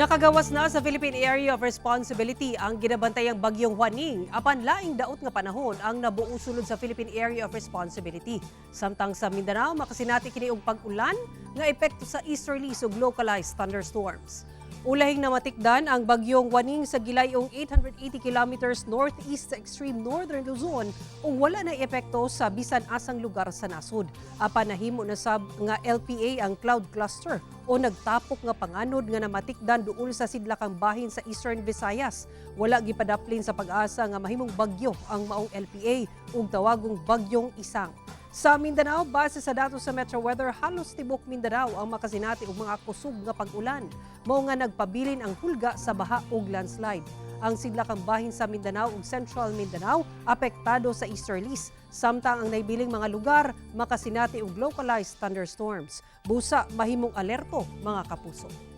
Nakagawas na sa Philippine Area of Responsibility ang ginabantayang bagyong Juaning, apan laing daot nga panahon ang nabuo sulod sa Philippine Area of Responsibility. Samtang sa Mindanao, makasinati kini og pag-ulan nga epekto sa easterlies ug localized thunderstorms. Ulahing namatikdan ang bagyong Juaning sa gilayong 880 kilometers northeast sa extreme northern Luzon ug wala na epekto sa bisan asang lugar sa nasod. Apan nahimo na sab nga LPA ang cloud cluster o nagtapok nga panganod nga namatikdan duol sa sidlakang bahin sa Eastern Visayas. Wala gipadaplin sa Pag-asa nga mahimong bagyo ang maong LPA ug tawagong Bagyong Isang. Sa Mindanao, base sa datos sa Metro Weather, halos tibok Mindanao ang makasinati og mga kusog nga pag-ulan. Mao nga nagpabilin ang hulga sa baha ug landslide. Ang sidlakang bahin sa Mindanao ug Central Mindanao apektado sa easterlies, samtang ang naibiling mga lugar makasinati og localized thunderstorms. Busa mahimong alerto, mga kapuso.